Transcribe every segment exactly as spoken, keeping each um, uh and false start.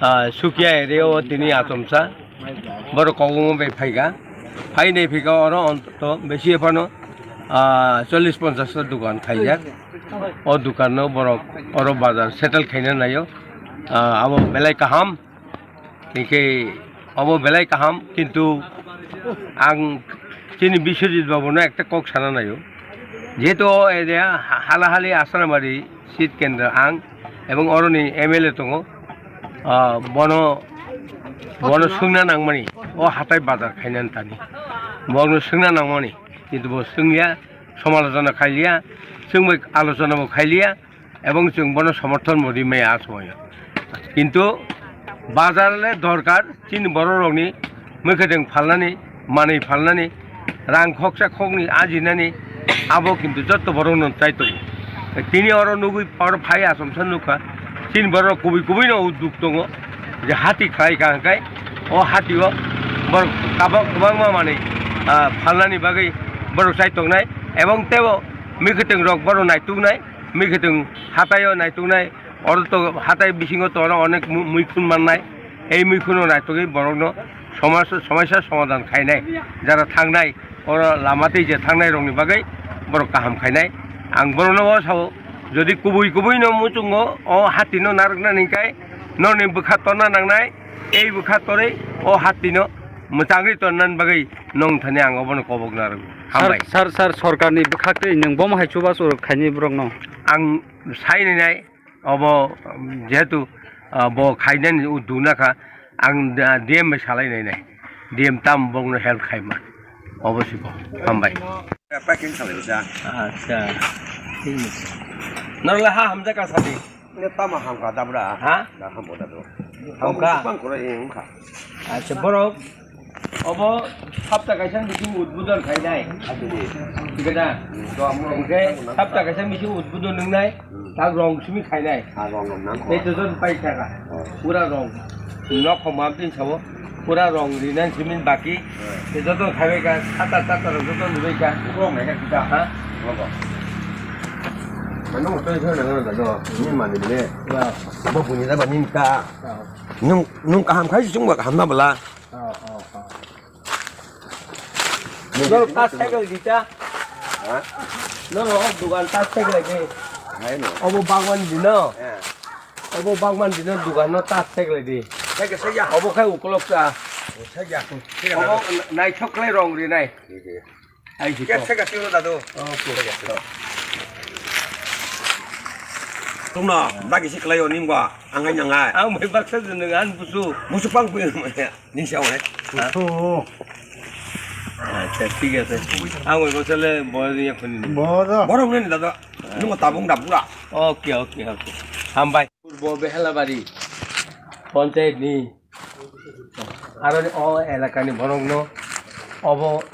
Ah, Sukia area o tini achomsa borok kobongma bai phaikha. Phainai phikha oro ontoto besi phano, ah, chollish ponchash ta dukan khaijak. O dukan no borok oro bazar settle khaina naio. Ah, abo belai kaham. Hinkhe obo belai kaham, kintu ang chini Biswajit babuno ekta kok sana naio. Jehetu o area ha-, halahali Asramari seat kendra ang ebong oroni M L A tongo, ah, bono, bono swngna nangmani, o hatai bazar khainani tani. Bono swngna nangmani, kintu bo swngya, somalochona khailiya, swngbai alochona bo khailiya. Ebong chwng bono somorthon bo rimaya a somoyo. Kintu bazar le dorkar, chini borok rokni mwkhwtwng phalnani, manwi phalnani, rang khoksa khokni ajinani, abo kintu jotto borokno chai tongo. Tini oro nugwi oro phai achomsa nukha, chini borok kubui kubui no uduk tongo je hati khlai ka hwnkhe o hati o borok tabok kwbangma manwi, ah, phalnani bagwi borok chai tongnai ebong teibo mwkhwtwng rok borok naituknai. Mwkhwtwng hataio naituknai, oro to hatai bisingo to oro onek mu-, muikhun mannai. Ei muikhuno naitugwi borokno somas-, somaisa somadhan khainai. Jara thangnai, oro lama tei je thangnai rokni bagwi borok kaham khainai. Ang borokno o sao, jodi kubui kubui no muchungo o hati no narwknani hwnkhe norni bwkha torna nangnai, ei bwkha torwi o hati no mwchangwi tonnani bagwi nong thani ang obono kobok narwgo. Sar, Hambai. Sar, sar, sorkarni bwkhak tei nwng bomo hai chubachu khaini borokno? Ang sai nai nai, obo, um, jehetu, ah, bo khainani uduk nakha, ang da-, D M bai salai nai nai. D M tam bokno help khaima. Obo si bo. Hambai. Packing salai bisa. Acha. Thik ache. Norok le ha hamjak ka sadi. Ini tama hamka dabra. Ha? Da hambo da do. Hamka? Bang koro ini hamka. Acha, borok. Obo hapta kaisa bising udbudon khainai. Acha di. Thik da? Hmm. Hingke hapta kaisa bising udbudon nungnai. Hmm. Tak rong simi khainai. Ah, rong rong nang. Tei joto pai saka. Oh. Pura rong. Nok khoma tin sabo. Pura rong rinan simin baki. Hmm. Tei joto khaibai ka, sata sata rok joto nubai ka. Rong nai ka kita. Ha? Rong. Manu motor itu nang nang do. Ini mandi bile. Ya. Bo bunyi da bani ka. Ya. Nung, nung kaham khai sung ba kaham na bela. Oh, oh, oh. Norok ta cycle di ta. Ha? Norok dugan ta cycle di. Hai no. Obo bagman di no. Ya. Obo bagman di no dugan no ta cycle di. Cycle saya. Obo khai ukolok ta. Saya. Obo naithok khlai rong rinai. Iya, iya. Ai si. Cycle saya sih dadu. Oke. Tungno, bagi si khlai onim gua, angai nangai. Ang mai baksa jenengan busu. Busu pang punya. Ning siya wale. Busu. Acha, thik ase. Ang oi bosole boy ni phone ni. Boro. Boro ni dada. Nung tabung da pura. Oke, oke, oke. Hambai. Purbo Behelabari Panchayat ni aro o elaka ni borok no obo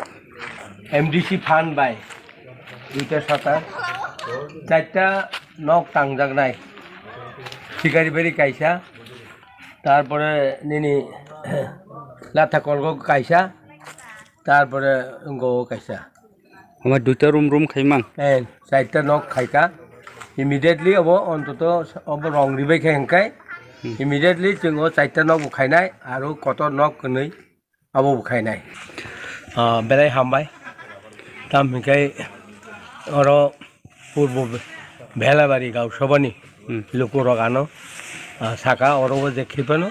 M D C fund bai duita sata, charta nok tangjaknai. Sikari beri kaisa, tarpore nini Latha Kolgo kaisa, tarpore Go kaisa. Ama duita room room khaimang. Eh, charta nok khaika. Immediately obo ontoto obo rong ribai khe hingkai. Hmm. Immediately chwng o charta nok bo khainai, aro kotor nok kwnwi abo bo khainai. Ah, belai hambai. Tam hingkai oro purbo Be-, Belabari Gausabani Hmm. lukurok ano, ah, saka oro o je khipano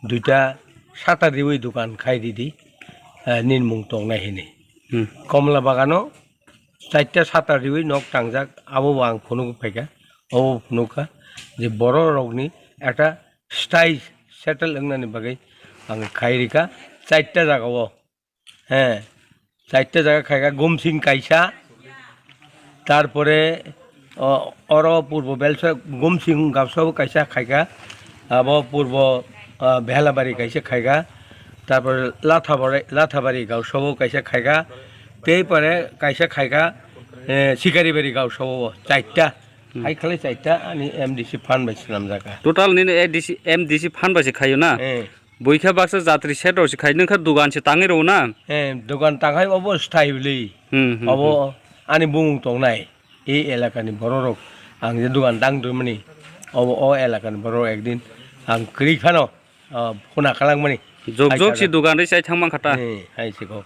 duita sata riwi dukan khai ridi, ah, ninmung tongnai hini. Hmm. Komla bagano charta sata riwi nok tangjak, abo bo ang phunuk phaikha, obo phunukha je borok rokni ekta style settle wngnani bagwi ang khai rikha charta jagao. He, charta jaga khaikha, Gumsing kaisa, tarpore, o, oro purbo Belsa Gumsing Gausa bo kaisa khaikha, abo purbo, ah, Behelabari kaisa khaikha, tarpore Lathabari, Lathabari Gausa bo kaisa khaikha, tei pore kaisa khaikha, eh, Sikaribari Gausa bo charta, Hmm. hai khlai charta ani M D C fund bai swnamjakha. Total nini A D C, M D C fund bai se khaio na? Eh. Buikha baksa jatri set rok se khai, nungkha dugan se tangwi rw na? Eh, dugan tanghai obo sthai bwlwi. Hmm, hmm, Obo hmm. ani bumung tongnai. E elakani bororok ang je dugan tang tongmani, obo o elakani bororok ekdin Ang kwrwi phano, ah, phuna khalangmani. Jok jok si dugan ri sai thang man kha ta. Eh, hai se kho.